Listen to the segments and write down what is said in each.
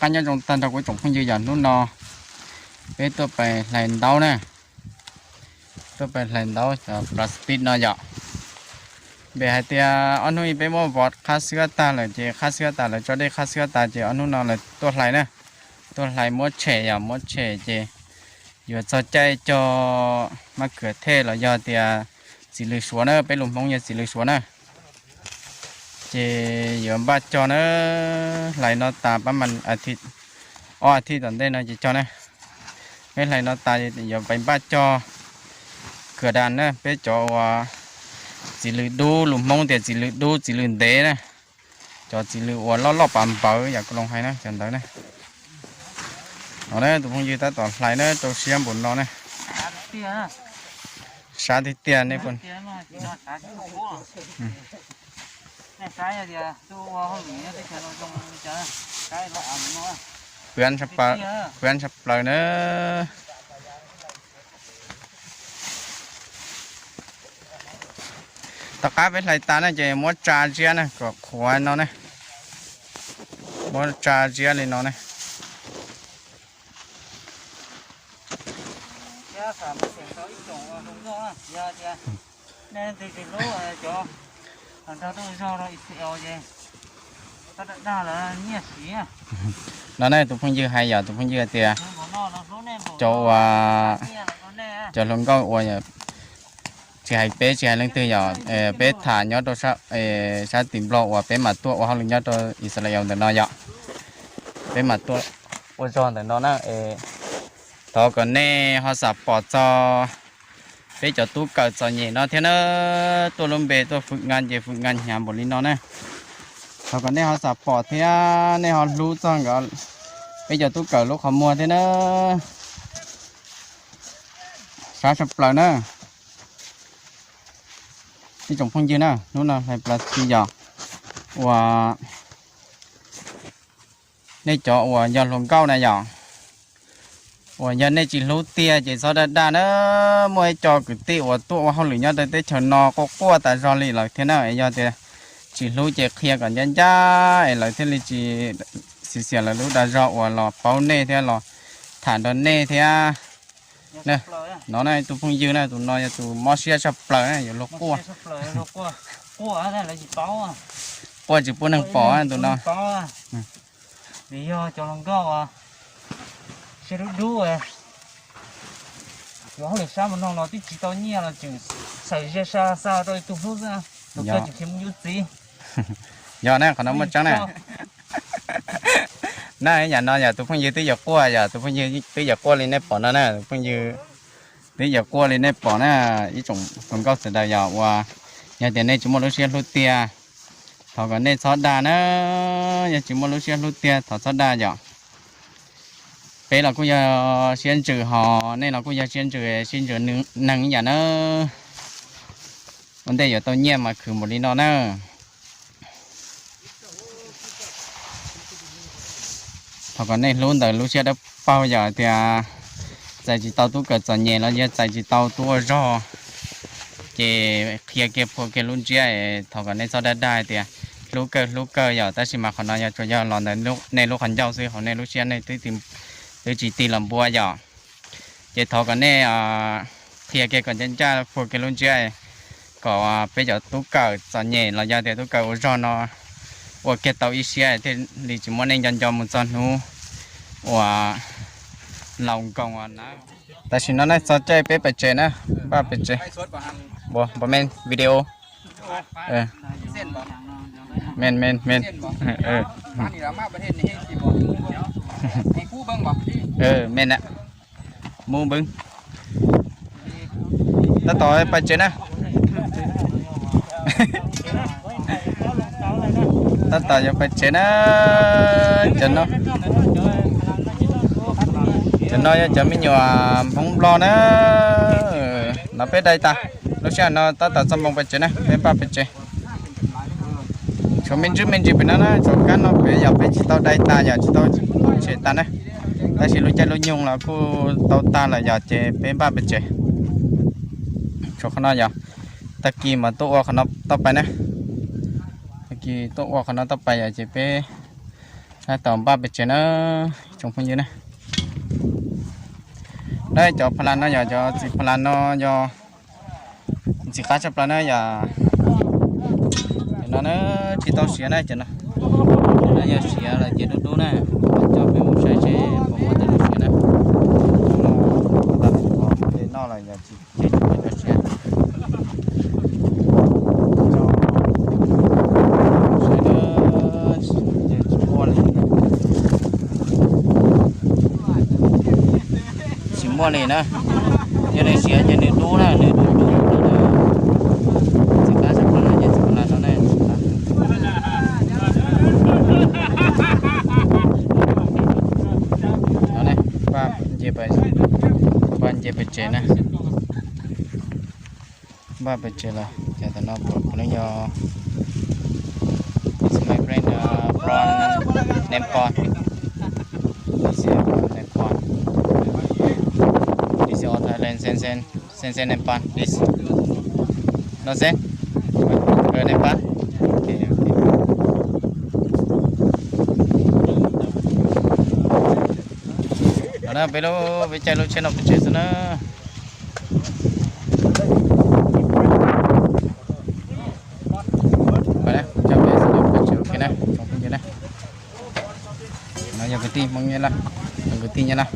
Qab nyob zoo tag nrho kuv tsoom phooj ywg yom, hnub no peb tuaj pais hlais ntaub na, tuaj pais hlais ntaub cov plastic no yom. Vim hais tias ob hnub ib peb muab vov qhab xwb tag lawm ces qhab xwb tag lawm, tso dej qhab xwb tag ces ob hnub no lawv tuaj hlais na, tuaj hlais muab tshem yom, muab tshem ces yuav txog caij cog mab khwm thej los yog tias txiv lws suav na, peb lus Hmoob yog txiv lws suav na. Ces yuav npaj cog na, hlais no tas pab mas a thij, ob a thij tom ntej no ces cog na. Peb hlais no tas yuav pais npaj cog khwm das na, peb cov uas txiv lws dub, lus Hmoob tias txiv lws dub txiv lws ntev na, cov txiv lws uas loj loj pas npawv yam kuv loo hais na, cov ntawd na. No na tus phooj ywg tab tom hlais na, rau siab npaum no na. Sab tiag tiag nej puas Pwv ntshaj plaws na. Tom qab peb hlais tas na ces muab tsa ziab na kom qhuav no ne. Muab tsa ziab li no ne. No ne tus phooj ywg hais yog tus phooj ywg tias cov uas cov hluas nkauj uas tsis hais peb tsis hais leej twg yog peb tham nyob rau sab tim Nplog uas peb mam tuaj ua hauj lwm nyob rau Israel ntawm no yom. Peb mam tuaj ua zog ntawm no na. Thov kom nej ho xam pom txog peb cov tub kawm txom nyem no thiab na. Tuaj lub npe tuaj fwm nqa ces fwm nqa hnyav npaum li no na. Thov kom nej ho xam pom thiab nej ho hlub txog nkawd peb cov tub kawm lub qhov muag thiab na. Sab tshaj plaws na. Ib tsoom phooj ywg na, hnub no hlais plas tiv yom, uas nej cov uas yog hluas nkauj na yom, uas yog nej tsis hlub tiag ces txhob dag dag na. Muaj ib co kwv tij uas tuaj ua hauj lwm nyob rau teb chaws no quaj quaj tas zog li lawm thiab na. Yog tias tsis hlub ces qhia kom ncaj ncaj es lawv thiaj li tsis xiv xiam lawv lub dag zog uas los paub nej thiab los tham nrog nej thiab. No na tus phooj ywg na, tus no yog tus mob siab tshaj plaws na, yuav luag quaj. Quaj tsis pub neeg pom tus no. Vim yog cov hluas nkauj siab dub dub, yuav hauj lwm sab mus no los twb tsis tau nyiaj los tseem xaws zia sa xa rau ib tug hlub xwb, tus kawg tseem khiav mus yuav txiv. Yog na, qhov no muaj tseeb na. Na yam no yog tus phooj ywg twb yuav quaj, yog tus phooj ywg twb yuav quaj li nej pom no na, tus phooj ywg twb yuav quaj li nej pom na. Ib tsoom hluas nkauj sawv daws yog uas yog tias nej tsis muaj lub siab hlub tiag, thov kom nej txhob dag na. Yog tsis muaj lub siab hlub tiag thov txhob dag yom. Peb los kuj yog siab ntsws hos nej los kuj yog siab ntsws, siab ntsws neeg ib yam na. Ua ntej yuav tau nyiaj mas khwv npaum li no na. Thov kom nej hlub ntawm lub siab dawb paug yom, tias txais tsis tau tub kawm txom nyem los yog txais tsis tau tub ua zog, ces qhia kiag phua kiag lub ntsiab, thov kom nej txhob dag dag hais tias hlub kawg hlub kawg yom, tab sis mas qhov no yog tsuas yog los ntawm nej lub qhov ncauj xwb, hauv nej lub siab nej twb tsis tig los npua yom. Ces thov kom nej qhia kiag kom ncaj ncaj phua kiag lub ntsiab, kom peb cov tub kawm txom nyem los yog tias tub kawm ua zog no ua kiag tau ib siab thiaj li tsis muab nej nco nco mus txog hnub uas laus nkoos na. Tam sim no nej txog caij peb pais tsev na, npaj pais tsev. Npaj me video. Me me me. Me na. Mus npwb. Tab tom pais tsev na. Tab tom yuav pais tsev na. Cov no, cov no yog cov me nyuam Hmoob Nplog na. No peb dai tas, lub sij hawm no tab tom txoj moo pais tsev na, peb npaj pais tsev. Tshuav me ntsis me ntsis pem no na, tshuav kab no pem yog peb tsis tau dai tas yog tsis tau tshem tas na. Tab sis lub caij lub nyoog los kuj tau tag lawm yog ces peb npaj pais tsev. Tshuav qhov no yog tag kis mas tuaj ua qhov no tau pais na. Tag kis tuaj ua qhov no tau pais yog ces peb Tab tom npaj pes tsawg na, tsoom phooj ywg na. Nab cov pha las no yog cov txiv pha las no yog ntxim qab tshaj plaws na yom. Cov no na tsis tau siav na, cov no, cov no yog siav los ces dub dub na. Coj peb mus saib seb puas muaj tej lub siav na. Tej noj los yog tsis, ces tsis muaj cov siav. Tsis muaj li, tsis muaj li na. Yog nws siav ces nws dub na, nws dub dub na. Txiv qab tshaj plaws no ces txiv pha las no ne. No ne, npaj nce, npaj nce pes tsawg na. Npaj pes tsawg lawm, ces tam no kuv lub yog, it's my friend, uh, from Nepal. This is from Nepal. This is all Thailand, Sen Sen, Sen Sen Nepal. This. No Sen? Nepal? Okay, okay. No na, peb lub, peb caij lub tsheb no pes tsawg xwb na. Coj peb, pes tsawg, ok na, tsoom phooj ywg na. No yog kwv tij Hmoob Nyab Laj, kwv tij Nyab Laj.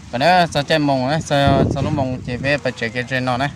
Kom na txog caij moos, txog lub moos ces peb pes tsawg kiag ze no na.